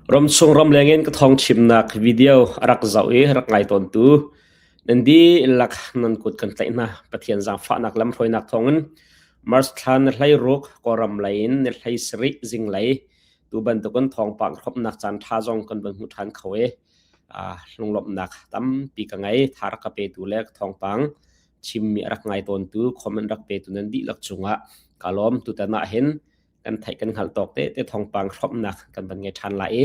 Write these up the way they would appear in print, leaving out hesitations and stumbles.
Ramchung ramleng in ka thawng chimnak video a rak zoh i rak ngai tawntu nan dihlak nan kut kan tlaih hna. Pathian zaangfahnak lamhruainak thawngin March thla ni 16 Kawlram lei in ni 17 zinglei tu bantukin thawngpang hrawmnak caan ṭha zong kan van hmu ṭhan kho i lunglawmhnak tampi ka ngei. Tha rak ka petu le thawngpang chimmi a rak ngai tawntu comment rak petu nan dihlak cungah ka lawm. Tutan ah hin kan theih kan hngalh tawk te te thawngpang hrawmnak kan van ngei ṭhan lai i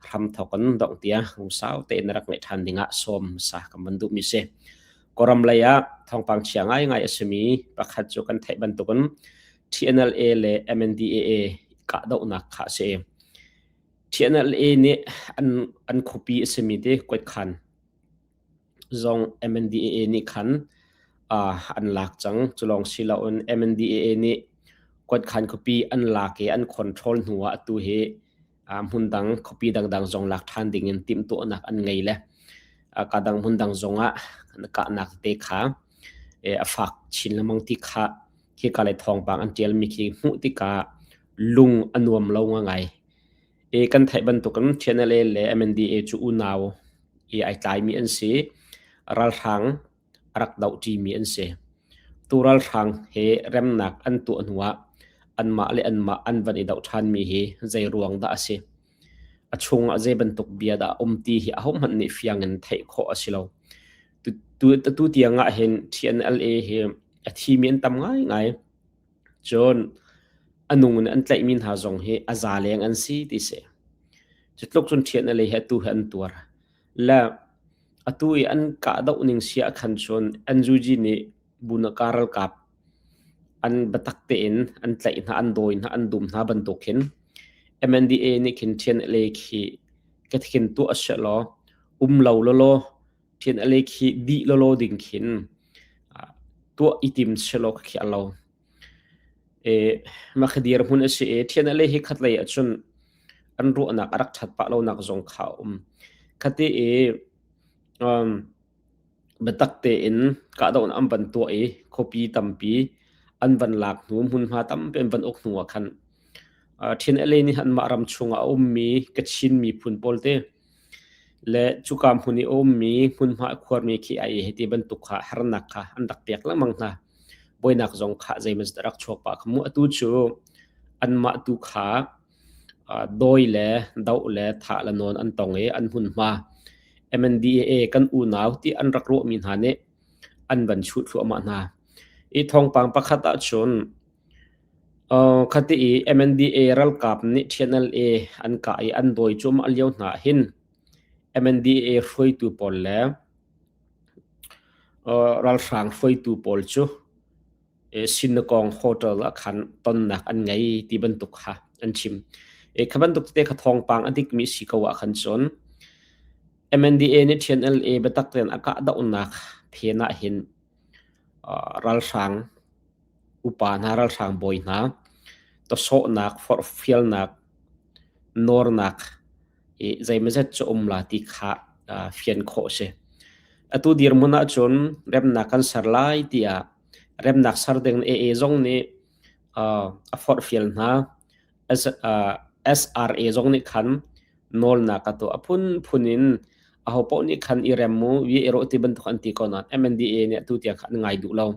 hram thawk in dongh tiang lungsau tein rak ngeih ṭhan dingah sawm sa kan van duhmi si. Kawlram lei ah thawngpang chia ngaingai a simi pakhat cu kan theih bantukin TNLA le MNDAA kahdohnak kha a si. TNLA nih an an khuapi a simi te Kuatkhan zong MNDAA nih khan an lak cang. Cu lawng si loin MNDAA nih Kuatkhan khuapi an lak i an control hnu ah atu hi hmundang khuapi dangdang zong lak ṭhan ding in timhtuahnak an ngei le ka dang hmundang zong ah kahnak tete kha a fak chin lengmang ti kha khika lei thawngpang an ṭialmi khi hmuh tikah lung a nuam lo ngai. Kan theih bantukin TNLA le MNDA cu unau i ai tlaimi an si. Ralhrang a rak dohṭimi an si. Tu ralhrang he remnak an tuah hnuah anmah le anmah an van i doh ṭhanmi hi zei ruang dah a si? A chungah zei bantuk bia dah a um ti hi ahohmanh nih fiang in theih khawh a si lo. Tu tiang ah hin TNLA hi a thimi an tam ngaingai. Cun a nung in an tlaihmi hna zong hi a za leng an si ti si. Cu tluk cun TNLA hi atu hi an tuar. Le atu i an kahdoh ning si ah khan cun NUG nih Bunaka ralkap an biatak tein an tlaih hna, an dawi hna, an dum hna bantuk khin MNDA nih khin TNLA khi ka khin tuah sehlaw um lo lawlaw TNLA khi dih lawlaw ding khin tuah i tim sehlaw ka khi a lo. Mah khi dirhmun a si i TNLA hi khatlei ahcun an ruahnak a rak ṭhat pah lonak zong kha a um. Khati i biatak tein kahdohnak an van tuah i khuapi tampi an van lak hnu, hmunhma tampi an van uk hnu ah khan TNLA nih anmah ram chungah a ummi Kachin miphun pawl te le cuka hmun i a ummi hmunhma a khuarmi khi ai hiti bantuk kha harnak kha an rak pek lengmang hna. Buainak zong kha zeimawzat a rak chuak pah kha mu. Atu cu anmah tu kha dawi le doh le thah le nawn an tong i an hmunhma MNDAA kan unau ti an rak ruahmi hna nih an van chuh thluahmah hna. I thawngpang pakhat ahcun khati i MNDA ralkap nih TNLA an kah i an dawi cuahmah lio hna hin MNDA hruaitu pawl le ralhrang hruaitu pawl cu Sinakong hotel ah khan tonnak an ngei ti bantuk kha an chim. Kha bantuk tete kha thawngpang a dikmi si ko ah khan cun MNDA nih TNLA biatak tein a kahdohnak phen ah hin ralhrang upa hna, ralhrang bawi hna tawsawhnak, forhfialnak, nawrnak i zeimawzat cu um la ti kha fian khawh a si. Atu dirhmun ahcun remnak kan ser lai tiah remnak ser ding AA zong nih a forhfial hna. SRA zong nih khan nawlnak a tuah. A phunphun in ahopaoh nih khan i rem mu, i rawh ti bantuk an ti ko nain MNDA nih atu tiang kha an ngai duh lo.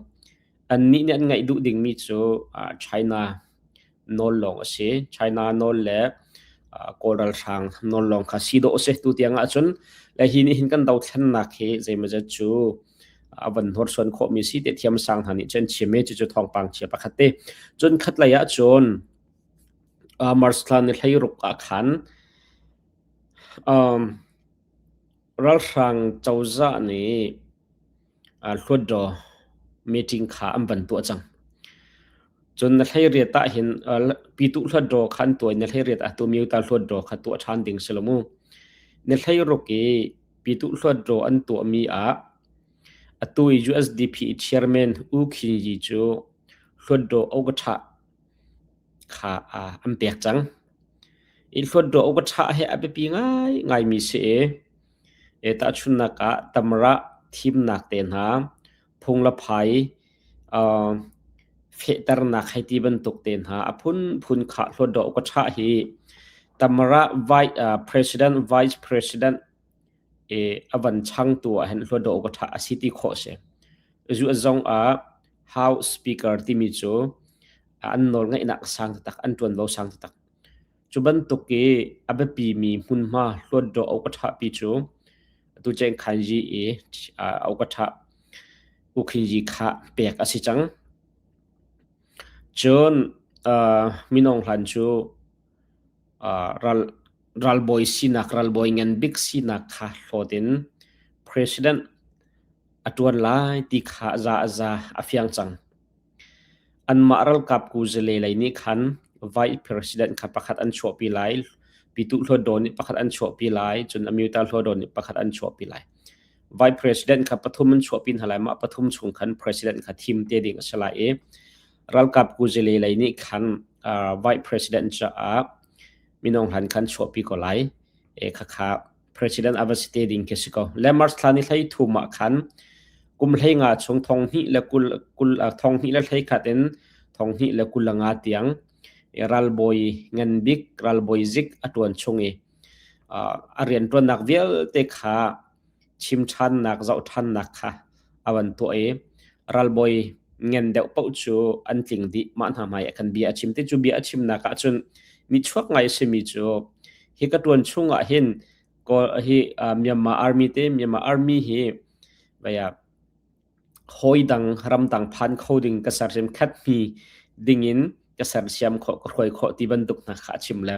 Annih nih an ngaih duh dingmi cu China nawl lawng a si. China nawl le Kawl ralhrang nawl lawng kha si dawh a si. Tu tiang ahcun le hi nih hin kan dothlennak hi zeimawzat cu a van hnorsuan khawhmi si ti thiamsang hna nih cun chim i cucu thawngpang chia pakhat te. Cun khatlei ahcun March thla ni 16 ah khan ralhrang cozah nih Hluatdaw meeting kha an van tuah cang. Cun na hleiriat ah hin Pyituh Hluatdaw kha an tuah i na hleiriat ah tu Myota Hluatdaw kha tuah ṭhan ding si lo mu. Na hleiruk i Pyituh Hluatdaw an tuahmi ah atu i USDP chairman U Khin Yi cu Hluatdaw Ogaṭha kha an pek cang. I Hluatdaw Ogaṭha hi a biapi ngaingaimi si i Tahchunhnak ah tamrah thimnak te hna, phung le phai fehternak hei ti bantuk te hna a phunphun kha hlawt dawh ka ṭha hi. Tamara President, Vice President i a van changtu ah hin Hluttaw upa a si ti khawh a si. Zu zong ah House Speaker timi cu an nawlngeihnak sang taktak, an ṭuanvo sang taktak. Cu bantuk i a biapimi hmunhma Hluttaw upa pi cu atu Cengkhanzi i upa U Khin Yi kha pek a si cang. Cun minung hlan cu ralbawi sinak, ralbawi ngan bik sinak kha hlawt in president a ṭuan lai ti kha za a za a fiang cang. Anmah ralkap kuzale lei nih khan vice president kha pakhat an chuahpi lai, Pyituh Hluttaw nih pakhat an chuahpi lai, cun Amyota Hluttaw nih pakhat an chuahpi lai. Vice president kha pathum an chuahpi hna lai. Mah pathum chung khan president kha thim te ding a si lai i ralkap kuzale lei nih khan vice president caah minung hlan khan chuahpi ko lai. E khakha president a va si te ding khi si ko. Le March thla ni hlei thum ah khan kum hlei nga chung thong hnih le kul kul thong hnih le hlei khat in thong hnih le kul nga tiang ralbawi ngan bik ralbawi zik a tuan chung i a rianṭuannak vialte kha chim ṭhannak, zoh ṭhannak kha a van tuah i ralbawi ngan deuh paoh cu an tling dih. Mah hna hmai ah khan bia a chim. Ti cu bia a chimnak ah cun mi chuak ngai a simi cu hi ka ṭuan chung ah hin Kawl hi Myanmar Army te Myanmar Army hi vaya Hawidang ramdang phan kho ding ka sersiam khat hmi dingin ka sersiam khawh ka hruai khawh ti bantuk hna kha a chim le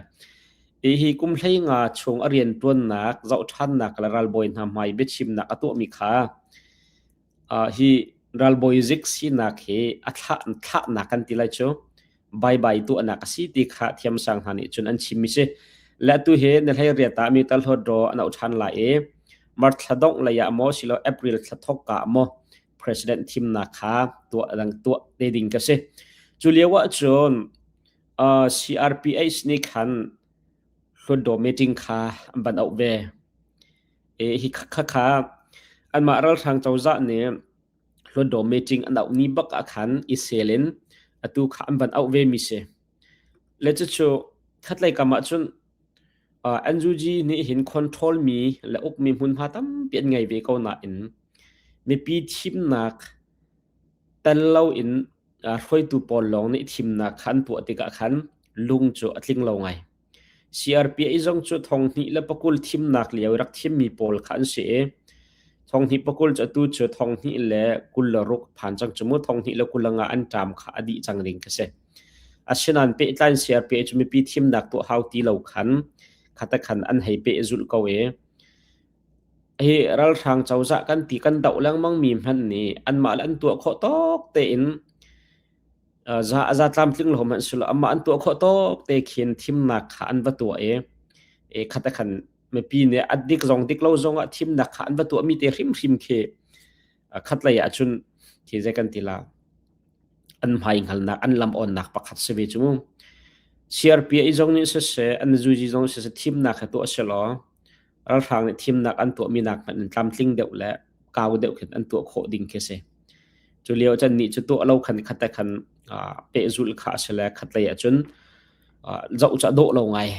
hi kum hlei nga chung a rianṭuannak zohṭhannak le ralbawi hna hmai biachimnak a tuahmi kha hi ralbawi zik sinak hi a thlah thlahnak kan ti lai cu bye-bye tuahnak a si ti kha thiamsang hna nih cun an chimmi si. Le atu hi na hlei riat ah mi tal hot ro an auh ṭhan lai i March thla dongh lei ah maw silo April thla thawk ka maw president thimnak kha tuah dang tuah te ding ka si. Cu lio ah cun CRPH nih khan Hlutdaw meeting kha an van auh ve. E hi kha kha anmah ralhrang cozah nih Hlutdaw meeting an auh ni bak ah khan i sel in atu kha an van auh ve mi si. Le cucu khatlei kam ah cun NUG nih hin control mi le ukmi hmunhma tampi an ngei ve ko nain mipi thimnak tel loin hruaitu pawl lawng nih thimnak kha an tuah tikah khan lung cu a tling lo ngai. CRPA zong cu thong hnih le pakul thimnak lio i rak thimmi pawl kha an si i thong hnih pakul cu atu cu thong hnih le 26 phan cang cu mu thong hnih le 25 an ṭam kha a dih cang ding khi si. Asinain pehtlai in CRPA cu mipi thimnak tuah hau ti lo khan khata khan an hei pehzulh ko i hi ralhrang cozah kan ti kan doh lengmang mi hmanh nih anmah le an tuah khawh tawk tein za a za tlamtling lo hmanh silo amah an tuah khawh tawk te khin thimnak kha an va tuah i e khata khan mipi nih a dik zong dik lo zong ah thimnak kha an va tuah mi te hrimhrim khi khatlei ah cun khi zei kan ti la an hmai hngalnak an lam onnak pakhat si ve cu CRPA zong nih siseh an zuzi zong siseh thimnak he tuah selaw ralhrang nih thimnak an tuahmi nak hmanh in tlamtling deuh le kau deuh khin an tuah khawh ding khi si. Cu lio chan nih cu tuah lo khan khat te khan pehzulh kha a si le khat lei ahcun zoh cu a dawh lo ngai.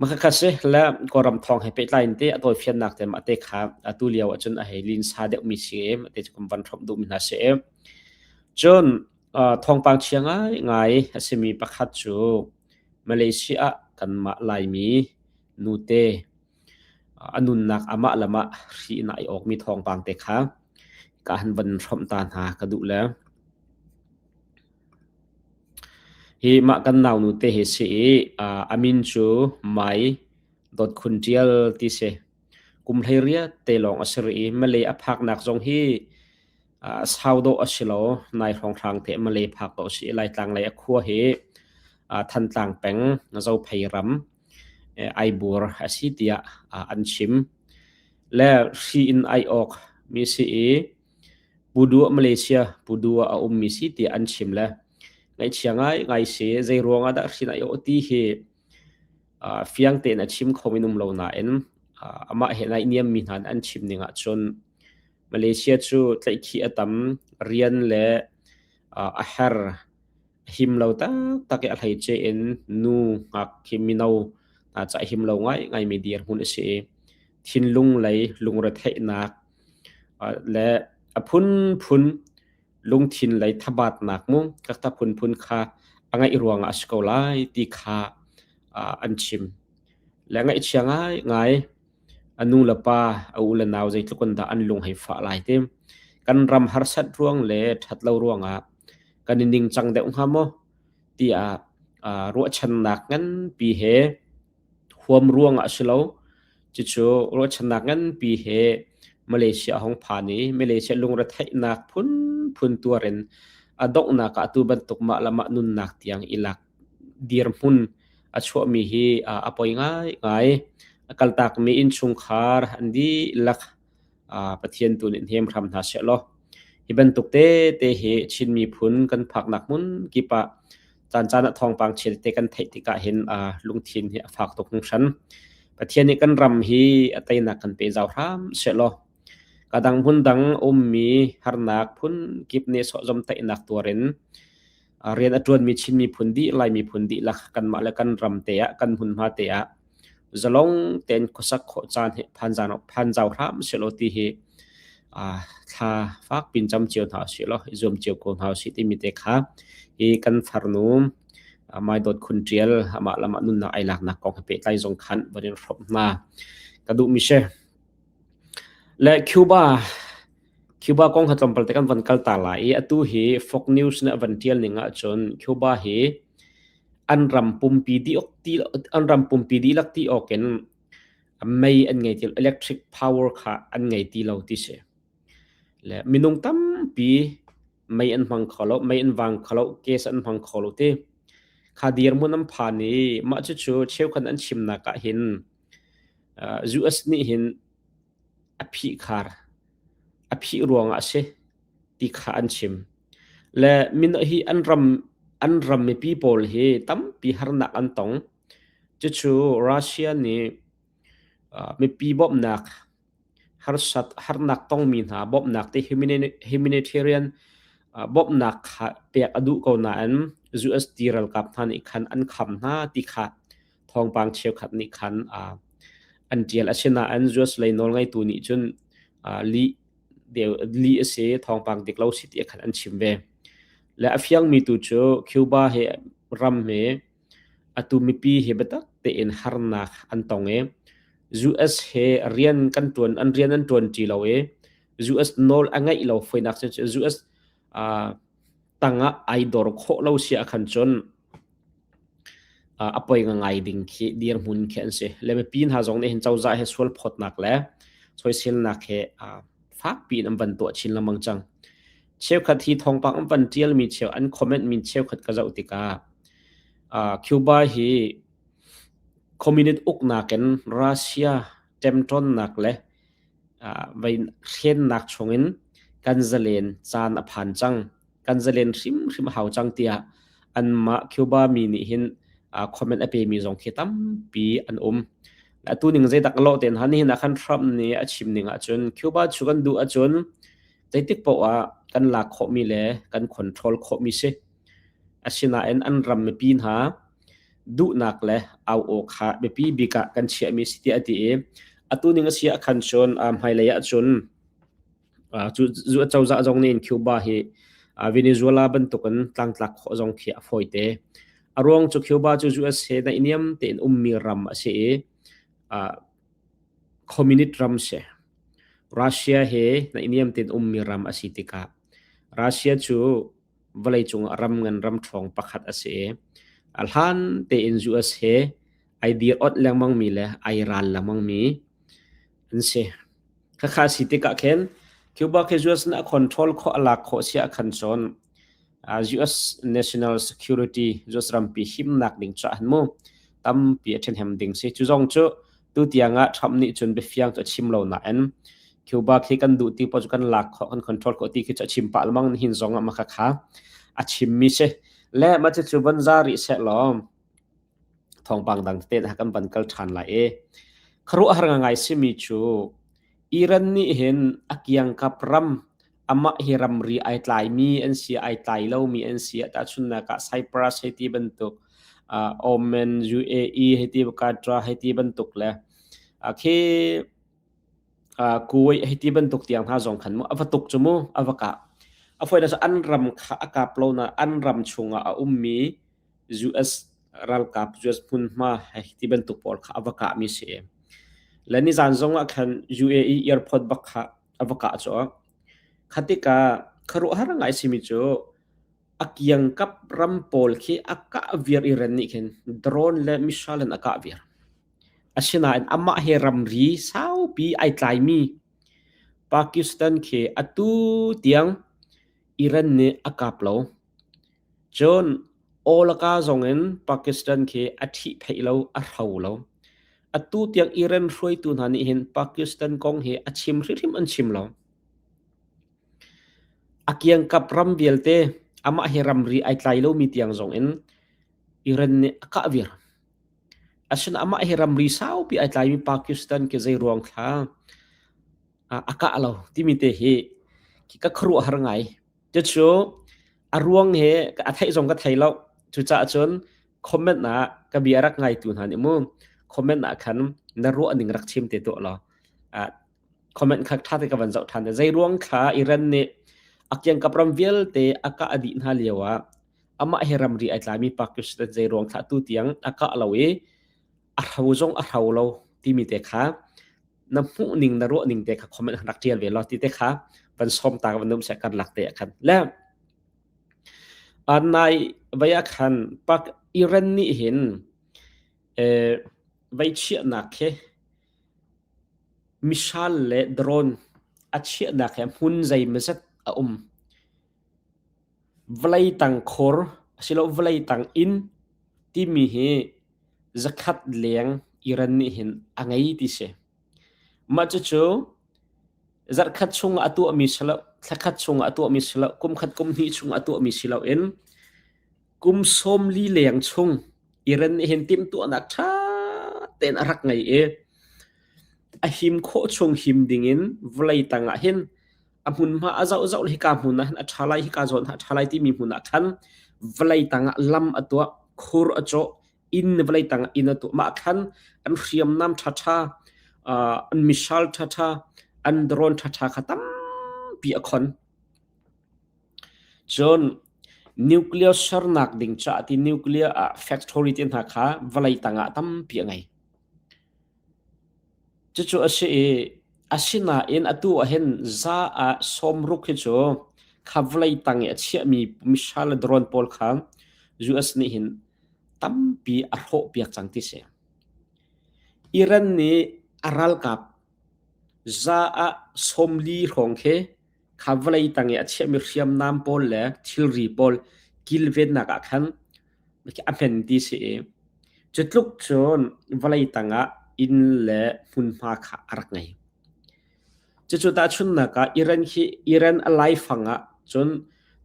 Mah kha si le Kawlram thawng he pehtlai in te a tawifiannak te mah te kha atu lio ahcun a hei linsa deuhmi si i mah te cu kan van hrawmh duhmi hna si i. Cun thawngpang chia ngaingai a simi pakhat cu Malaysia ah kanmah Laimi nute a nunnak amah le mah hri in ai awkmi thawngpang te kha ka han van hrawmh ta hna ka duh le hi mah kan nau nute hi si i a min cu Mai Dawt Khun Ṭial ti si. Kum 18 te lawng a si rih i Malay a phaknak zong hi sau dawh a si lo. Nai hrawnghrang te Malay phak dawh a si i Laitlang lei a khua hi Thantlang peng Zophei ram Aibur a si tiah an chim. Le hri in ai awk mi si i Pudu Malaysia Pudu ah a ummi si tiah an chim le ngaihchia ngaingai si. Zei ruang ah dah hri in ai awh ti hi fiang tein a chim kho in um lo nain amah he naihniammi hna nih an chim ning ahcun Malaysia cu tlaihkhih a tam, rian le a her. A him lo taktak i a hleice in nu ngak khi mino hna ca a him lo ngaingaimi dirhmun a si i thinlung lei lungretheihnak le a phunphun lungthin lei thabatnak mu kakta phunphun kha a ngeih ruangah a si ko lai ti kha an chim. Le ngaihchia ngaingai a nu le pa, a u le nau zeitluk in dah an lung hei fah lai ti. Kan ram harsat ruang le ṭhat lo ruangah kan i ningcang deuh hnga maw tiah ruahchannak nganpi he huam ruangah a si lo. Cucu ruahchannak nganpi he Malaysia a hung phan i Malaysia lungretheihnak phunphun tuar in a donghnak ah atu bantuk mah le mah nunnak tiang i lak dirhmun a chuahmi hi a poi ngaingai. A kaltakmi innchungkhar an dihlak Pathian tu nih hnem hram hna seh law hi bantuk tete hi Chin miphun kan phaknak hmun kip ah caancaan ah thawngpang chia tete kan theih tikah hin lungthin hi a fak tuk hringhran. Pathian nih kan ram hi a teinak kan pe zau hram seh law kadang hmun dang ummi harnak phun kip nih sawhzawmtaihnak tuar in rian a ṭuanmi Chin miphun dih Lai miphun dihlak kanmah le kan ram te ah kan hmunhma te ah zalong tein khuasak khawh caan hi phan zan phan zau hram sehlaw ti hi thla fak pin cam cio hna usih law i zuam cio ko hna usih timi te kha hi kan farnu Mai Dawt Khun Ṭial amah le amah nunnak ai laknak kong he pehtlai zong khan van in hrawmh hna ka duhmi si. Le Cuba Cuba kong kha tlawmpal te kan van kal ta lai i atu hi Fox News nih a van ṭial ning ahcun Cuba hi an ram pumpi dih ti an ram pumpi dihlak ti awk in mei an ngei ti lo electric power kha an ngei ti lo ti si. Le minung tampi mei an hmang kho lo, mei an vang kho lo, gas an hmang kho lo ti. Kha dirhmun an phan i mah cucu cheukhat an chimnak ah hin US nih hin a phihkhar a phih ruangah a si ti kha an chim. Le mino hi an ram an ram mipi pawl hi tampi harnak an tong. Cucu Russia nih mipi bawmhnak harsat harnak tongmi hna bawmhnak te humanitarian bawmhnak kha pek a duh ko nain USD ralkap hna nih khan an kham hna ti kha thawngpang cheukhat nih khan an ṭial. Asinain US lei nawlngeitu nih cun lih lih a si, thawngpang dik lo si ti khan an chim ve. Le a fiangmi tu cu Cuba he ram he atu mipi he biatak tein harnak an tong i US he rian kan ṭuan an rian an ṭuan ṭi lo i US nawl a ngeih lo foinak cu US tangah ai dor khawh lo si ahkhan cun a poi ngai ding khi dirhmun khi an si. Le mipi hna zong nih hin cozah he sual phawtnak le soiselnak he fakpi in an van tuah chin lengmang cang. Cheukhat hi thawngpang an van tialmi cheu an comment mi cheukhat ka zoh tikah Cuba hi communist uknak in Russia ṭemṭawnnak le vei hrennak chungin kan zalen caan a phan cang. Kan zalen hrimhrim a hau cang tiah anmah Cuba mi nih hin comment a pemi zong khi tampi an um. Atu ning zeidak lawh ten han nihin ah khan Trump nih a chim ning ahcun Cuba cu kan duh ahcun zeitik paoh ah kan lak khawhmi le kan control khawhmi si. Asinain an ram mipi hna duhnak le au aw kha biapi bik ah kan chiahmi si tiah a ti i atu ning a si ah khan cun hmailei ah cun cu cozah zong nih Cuba hi Venezuela bantukin tlangtlak khawh zong khi a fawite. A ruang cu Cuba cu US he naihniam tein ummi ram a si i communist ram si. Russia he naihniam tein ummi ram a si tikah Russia cu vawleicung ah ram ngan ram ṭhawng pakhat a si i a hlan tein US he ai dir ot lengmangmi le ai ral lengmangmi an si. Khakha si tikah khin Cuba khi US nih a control khawh a lak khawh si ah khan cun US national security US rampi himnak ding caah hin mu tampi a ṭhenhem ding si. Cu zong cu tu tiang ah Trump nih cun biafiang cu a chim lo nain Cuba khi kan duh ti paoh cu kan lak khawh kan control khawh ti khi cu a chim pah lengmang nihin zong ah mah kha a chimmi si. Le mah cucu van za rih seh law thawngpang dang tete kan van kal ṭhan lai i khuaruahhar ngai simi cu Iran nih hin a kiangkap ram Amah hi ramri ai tlaimi an si, ai tlai lomi an si. Tahchunhnak ah Cyprus hei ti bantuk, uh, Oman, UAE hei ti Qatar hei ti bantuk le uh, khi uh, Kuwait hei ti bantuk tiang hna zong khan mu a va tuk cu mu a va kah. A fawi cu an ram kha a kap lo na an ram chungah a ummi US ralkap US hmunhma hei ti bantuk pawl kha a va kahmi si. Le nizan zong ah khan UAE airport bak kha a va kah cu. Kha tikah khuaruahhar ngai simi cu a kiangkap ram pawl khi a kah viar i ren nih khin drone le missile in a kah viar. Asinain amah he ramri saupi ai tlaimi Pakistan khi atu tiang Iran nih a kap lo. Cun awlaka zongin Pakistan khi a ṭhihpheih lo, a hro lo. Atu tiang Iran hruaitu hna nih hin Pakistan kong hi a chim hrimhrim an chim lo. A kiangkap ram vialte amah hi ramri ai tlai lomi tiang zongin Iran nih a kah viar. Asinain amah hi ramri saupi ai tlaimi Pakistan khi zei ruang thla a kah lo timi te hi ka khuaruahhar ngai. Cucu a ruang hi a theih zong ka thei lo. Cucaah cun comment ah ka bia rak ngaitu hna nih mu comment ah khan na ruah ning rak chim te tuah law comment kha ṭha te ka van zoh ṭhan te. Zei ruang thla Iran nih a kiangkap ram vialte a kah a dih hna lio ah amah hi ramri ai tlaimi Pakistan zei ruang thla tu tiang a kah lo i a hro zong a hro lo timi te kha na hmuh ning na ruah ning te kha comment rak ṭial ve law ti te kha van som ta van um se kar lak te khan le nai vai ah khan pak Iran nih hin eh vai chiahnak khi missile le drone a chiahnak he hmun zeimazat a um Vawlei tang khor asilo vawlei tang inn timi hi zakhat leng Iran nih hin a ngei ti si. Mah cucu zarhkhat chung ah a tuahmi si lo, thlakhat chung ah a tuahmi si lo, kumkhat kumhnih chung ah a tuahmi si loin kum 40 leng chung Iran nih hin timhtuahnak ṭha tein a rak ngei i a him khawh chung him dingin vawlei tang ah hin a hmunhma a zoh zoh hika hmun ah hin a ṭha lai hika zawn ah a ṭha lai timi hmun ah khan vawlei tangah lam a tuah khur a cawh inn vawlei tangah inn a tuah mah khan an hriamnam ṭhaṭha an missile ṭhaṭha an drone ṭhaṭha kha tampi a khon cun nuclear sernak ding caah ti nuclear ah factory te hna kha vawlei tangah tampi a ngei Cucu a si i asinain atu ah hin za ah sawmruk hi cu kha vawlei tang i a chiahmi missile le drone pawl kha US nih hin tampi a hrawhpiak cang ti si. Iran nih a ralkap za ah 40 hrawng khi kha vawlei tang i a chiahmi hriamnam pawl le thilri pawl kilvennak ah khan a hmen ti si i cu tluk cun vawlei tangah inn le hmunhma kha a rak ngei. Cucu tahchunhnak ah Iran hi Iran a laifang ah cun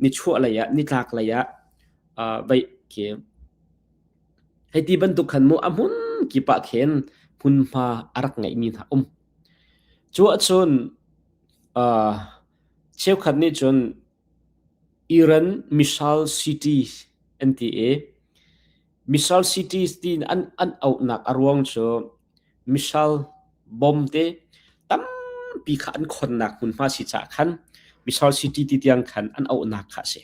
nichuah lei ah nitlak lei ah uh, vei khi hei ti bantuk khan mu a hmun kip ah khin hmunhma a rak ngeihmi hna um. Cu ahcun uh, cheukhat nih cun Iran Missile City an ti i Missile Cities tiin an an auhnak a ruang cu missile bomb te tampi kha an khonnak hmunhma si caah khan Missile City ti tiang khan an auhnak kha a si.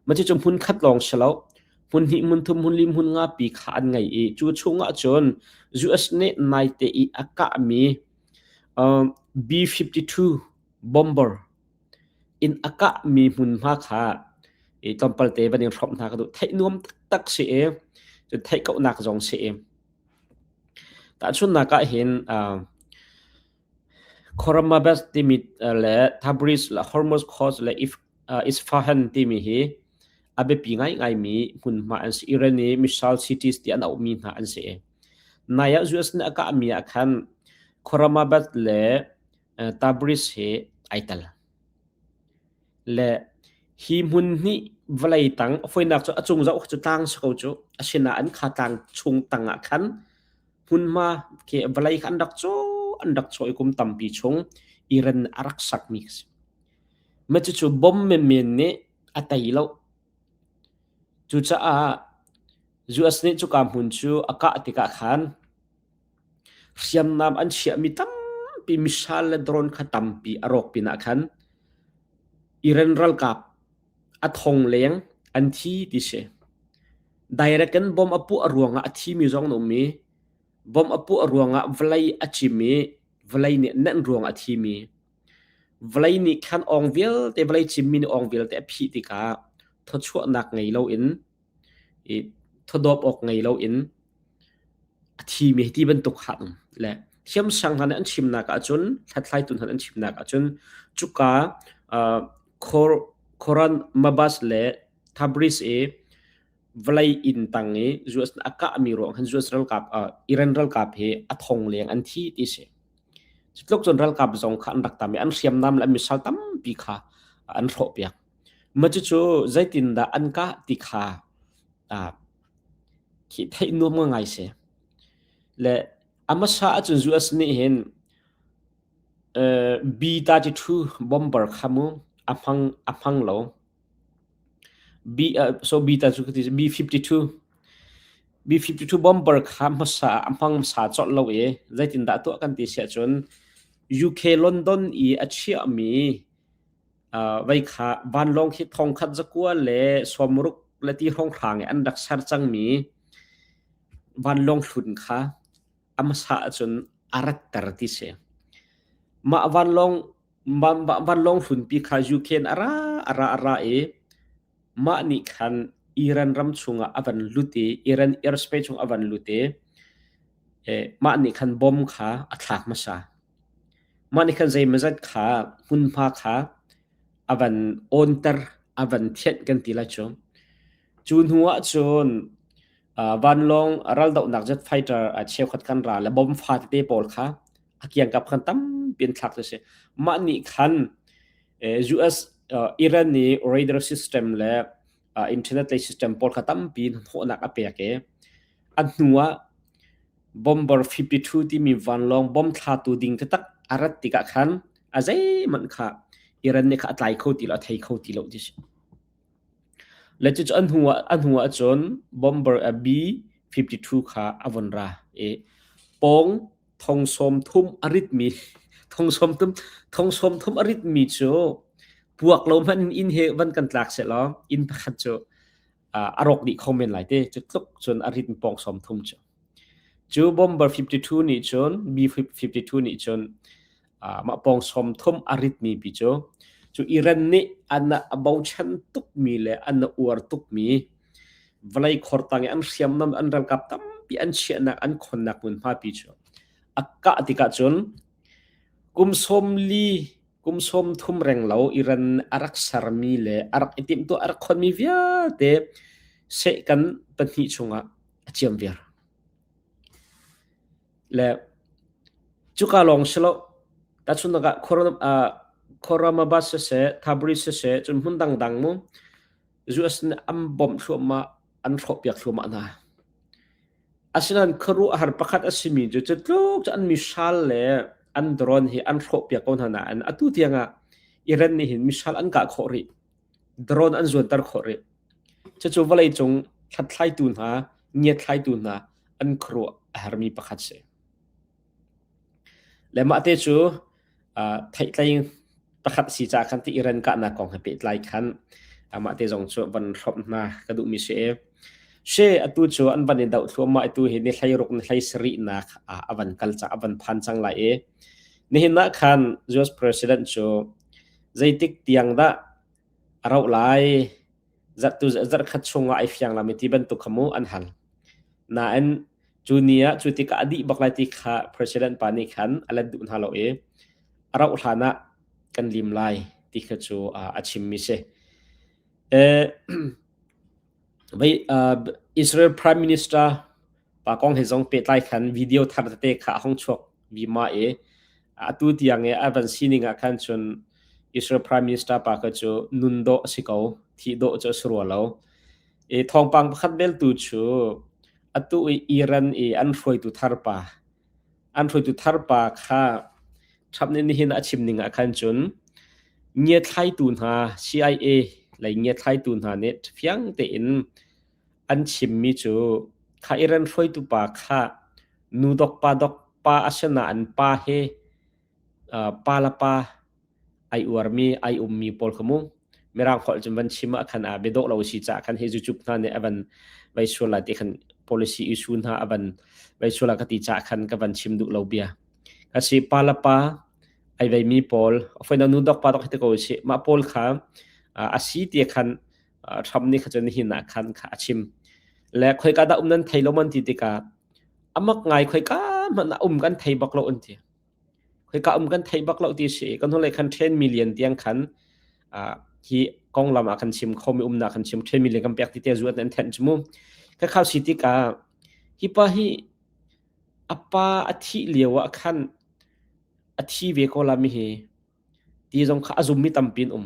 Mah cucu hmun khat lawng si lo, hmun hnih, hmun thum, hmun li, hmun nga pi kha an ngei i cu chungah cun US nih naite i a kahmi uh, B-52 bomber Inn a kahmi hmunhma kha i tlawmpal te van in hrawmh hna ka duh. Theih nuam taktak si i cun theih kauhnak zong si i tahchunhnak ah hin uh, Khorramabad timi le Tabriz le Hormuz Coast le If, uh, Isfahan timi hi a biapi ngaingaimi hmunhma an si. Iran i missile cities ti an auhmi hna an si. Nai ah US nih a kahmi ah khan Khorramabad le Tabriz he ai tel. Le hi hmun hnih vawlei tang a foinak cu a cung zoh cu tlang si ko cu asinain kha tlang chung tang ah khan hmunhma khi vawlei kha an rak caw an rak caw i kum tampi chung Iran a rak sakmi a si. Mah cucu bom menmen nih a tei lo. Cucaah US nih cuka hmun cu a kah tikah khan hriamnam an chiahmi tampi missile le drone kha tampi a rawk pinah khan Iran ralkap a thong leng an thi ti si. Direct in bomb a puah ruangah a thimi zong an um i bomb a puah ruangah vawlei a cim i vawlei nih nenh ruangah a thimi. Vawlei nih khan awng vialte vawlei cimmi nih awng vialte a phih tikah thawchuahnak ngei loin i thawdawp awk ngei loin a thimi ti bantuk kha um le thiamsang hna nih an chimnak ahcun hlathlaitu hna nih an chimnak ahcun cuka uh, Khoran Mabas le Tabriz i vawlei inn tang i US a kahmi ruang khan US ralkap uh, Iran ralkap hi a thong leng an thi ti si. Cutluk cun ralkap zong kha an rak tam i an hriamnam le an missile tampi kha an hrawhpiak. Mah cucu zeitindah an kah ti kha uh, khi theih nuam ngai si. Le a hmasa ahcun US nih hin uh, B-32 bomber kha mu a hmang a hmang lo. B uh, so B ta cu ka ti B-52 B-52 bomber kha hmasa a hmang hmasa colh lo i zeitindah tuah kan ti siah cun UK London i a chiahmi uh, vei kha vanlawng khi thongkhat zakua le sawmruk le ti hrawnghrang i an rak ser cangmi vanlawng hlun kha a hmasa ahcun a ratter ti si. Mah vanlawng vanlawng hlunpi kha UK in a ra a ra a ra i mah nih khan Iran ram chungah a van lut i Iran airspace chung a van lut i mah nih khan bomb kha a thlak hmasa. Mah nih khan zeimawzat kha hmunhma kha a van awnter, a van thianh kan ti lai cu. Cu hnu ah cun vanlawng raldohnak jet fighter cheukhat kan ra le bomb fa tete pawl kha a kiangkap khan tampi an thlak ti si. Mah nih khan US Iran nih radar system le internet lei system pawl kha tampi hnawhnak a pek i a hnu ah bomber 52 timi vanlawng bom thlatu ding taktak a rat tikah khan a zeihmanh kha Iran nih kha a tlai kho ti lo a thei kho ti lo ti si. Le cucu an hnu ah an hnu ah cun bomber B-52 kha a von ra i pawng thong sawm thum a ritmi thong sawm thum thong sawm thum a ritmi cu puak lo hmanh in inn he van kan tlak sehlaw inn pakhat cu a rawk dih kho men lai te cu tluk cun a rit pawng sawm thum cu. Cu bomber 52 nih cun B-52 nih cun mah pawng sawm thum a ritmi pi cu cu Iran nih an a bochan tukmi le an a uar tukmi vawlei khor tang i an hriamnam an ralkap tampi an chiahnak an khonnak hmunhma pi cu a kah tikah cun kum sawm li kum sawm thum reng lo Iran a rak sermi le a rak i timhtuah a rak khonmi vialte seh kan pahnih chungah a ciam viar. Le cuka lawng si lo tahchunhnak ah Khorramabad siseh, Tabriz siseh, cun hmun dangdang mu US nih an bawmh thluahmah, an hrawhpiak thluahmah hna. Asinain khuaruahhar pakhat a simi cu cu tluk cu an missile le an drone hi an hrawhpiak ko hna nain atu tiangah Iran nih hin missile an kah khawh rih. Drone an zuanter khawh rih. Cucu vawleicung hlathlaitu hna, ngiathlaitu hna an khuaruah a hermi pakhat si. Le mah te cu theihtlei pakhat si caah khan ti Iran kahnak kong he pehtlai khan amah te zong cu van hrawmh hna ka duhmi si i she atu cu an van i doh thluahmah atu hi ni hlei ruk ni hlei sarihnak a van kal cang a van phan cang lai i nihin ah khan US president cu zeitik tiang dah a rauh lai zarhtu zarhkhat chungah ai fiang lami ti bantuk kha mu an hal nain cu ni ah cu tikah a dih bak lai ti kha president pa nih khan a let duh hna lo i a rauh hlan ah kan lim lai ti kha cu a chimmi si. Israel Prime Minister pa kong he zong pehtlai khan video thar tete kha a hung chuak vima i atu tiang i a van sining ah khan cun Israel Prime Minister pa kha cu nun dawh a si ko thih dawh cu a si rua lo. I thawngpang pakhat bel tu cu atu i Iran i an hruaitu thar pa an hruaitu thar pa kha Trump nih nihin a chim ning ah khan cun. Ngiathlaitu hna CIA lei ngiathlaitu hna nih fiang tein an chimmi cu kha Iran hruaitu pa kha nu dok pa dok pa a si nain pa he pa le pa ai uarmi ai ummi pawl kha mu mirang holh cun van chim ah khan a biadawh lo si caah khan hi zucup hna nih a van vai sual lai ti khan policy issue hna a van vai sual ka ti caah khan ka van chim duh lo bia. Ka si pa le pa ai veimi pawl foina nu dok pa dok hi te ko si mah pawl kha a si ti khan Trump nih kha cun hin ah khan kha a chim le khoika dah um nan thei lo man ti tikah amak ngai khoika hmanh ah um kan thei bak lo an ti khoika um kan thei bak lo ti si kan hnulei khan 10 million tiang khan hi konglam ah kan chim khomi umnak kan chim 10 million kan pek ti te zu an thenh chu mu ka khau si tikah hi pa hi a pa a thih lio ah khan a thi ve ko la mi hi ti zong kha a zum mi tampi an um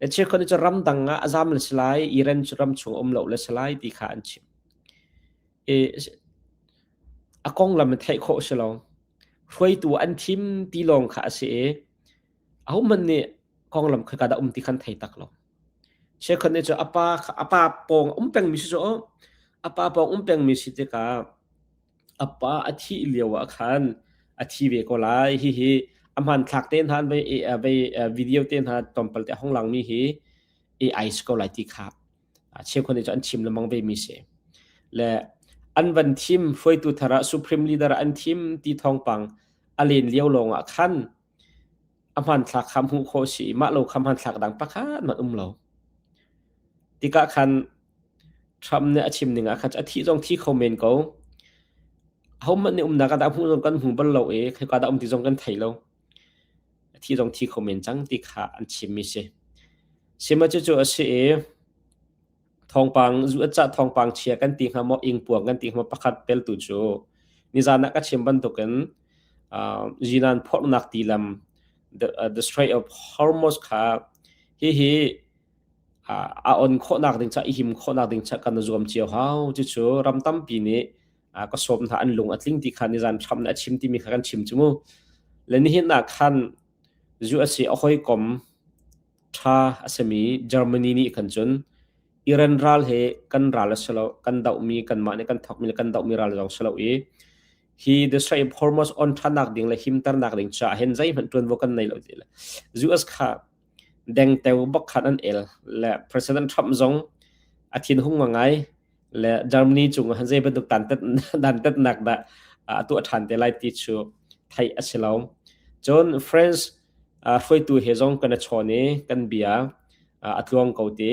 le cheukhat cu ramdang ah a zam le si lai Iran cu ram chung um lo le si lai ti kha an chim e a konglam theih khawh si lo hruaitu an thim ti lawng kha a si i ahohmanh nih konglam khoika dah um ti khan thei tak lo cheukhat nih cu a pa a pa pawng um pengmi si cu a pa pawng um pengmi si tikah A pa a thih lio ah khan a thi ve ko lai. Hihi a hmanthlak te hna an vei video te hna tlawmpal te a hung langmi hi AI si ko lai ti kha cheukhat nih cun an chim lengmang ve mi si. Le an van thim hruaitu thar ah supreme leader ah an thim ti thawngpang a len lio lawng ah khan a hmanthlak kha hmuh khawh si i mah lo kha hmanthlak dang pakhat hmanh um lo. Tikah khan Trump nih a chim ning ah khan a thih zong thi kho men ko. Ahohmanh nih umnak ah dah hmuh zong kan hmu bal lo i khika dah um ti zong kan thei lo. A thi zong thi kho men cang ti kha an chimmi si. Sihmanhsehlaw cucu a si i thawngpang zu a cah thawngpang chia kan ti hnga maw ingpuang kan ti hnga maw pakhat peltu cu nizan ah ka chim bantukin zinan phorhnak tilam the Strait of Hormuz kha hihi a on khawhnak ding ca i him khawhnak ding ca kan zuam cio hau. Cucu ram tampi nih ka sawm hna an lung a tling ti kha nizan Trump nih a chim timi kha kan chim cu mu. Le nihin ah khan US i a hawikom ṭha a simi Germany nih khan cun Iran ral he kan ral a si lo, kan dohmi kanmah nih kan thawkmi le kan dohmi ral zong si lo i hi the Strait of Hormuz on ṭhannak ding le himternak ding caah hin zeihmanh ṭuanvo kan nei lo ti le US kha dengteo bak khan an el le President Trump zong a thinhung ngai le Germany cung ah zei bantuk dantatnak dah a tuah ṭhan te lai ti cu theih a si lo. Cun France hruaitu he zong kan i chawn i kan bia a tluang ko ti.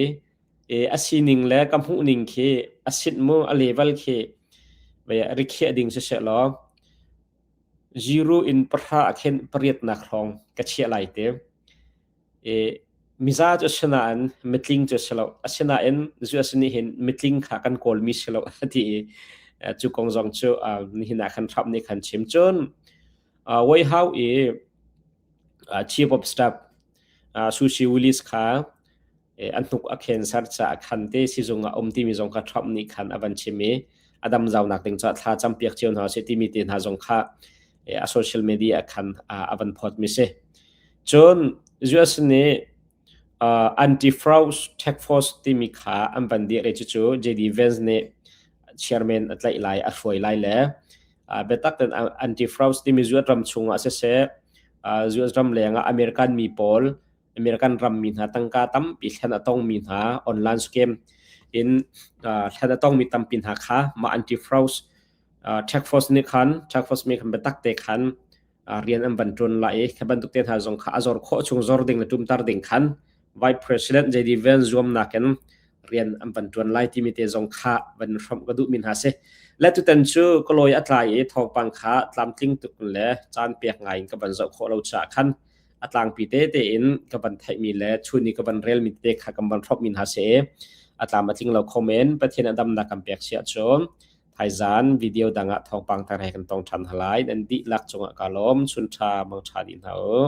A sining le ka hmuhning khi a sit mu a level khi rikhiah ding siseh law zero in pahra a khen pariatnak hrawng ka chiah lai te. I miza cu a si nain mitling cu a si lo. Asinain zu a si nih hin mitling kha kan kawlmi si lo a ti i cu kong zong cu nihin ah khan Trump nih khan chim. Cun White House i Chief of Staff Susie Willis kha an hnuk a cancer caah khan te sizung ah um timi zong kha Trump nih khan a van chim i a dam zaunak ding caah thla campiak cio hna seh timi te hna zong kha a social media khan a van phawt mi si. Cun US nih anti-fraud task force timi kha an van dir i cucu JD Vance nih chairman a tlaih lai a hruai lai le biatak ten anti-fraud timi US ram chungah siseh US ram leng ah American mi pawl American rammi hna tangka tampi thlen a tongmi hna online scam in thlen a tongmi tampi hna kha mah anti-fraud task force nih khan task force mi khan biatak te khan rian an van ṭuan lai i khi bantuk te hna zong kha a zor khawh chung zor ding le ṭumter ding khan Vice President JD Vance zuamnak in rian an van ṭuan lai timi te zong kha van hrawmh ka duhmi hna si. Le tutan cu ka lawi a tlai i thawngpang kha tlamtling tuk le caan pek ngai in ka van zoh khawh lo caah khan a tlangpi tete in ka van theihmi le chun i ka van relmi tete kha kan van hrawmhmi hna si i a tlam a tling lo kho men. Pathian a damnak kan pek si ahcun thaizan video dang ah thawngpang thar he kan tong ṭhan hna lai. Nan dihlak cungah ka lawm. Chun ṭha, mang ṭha dih hna u.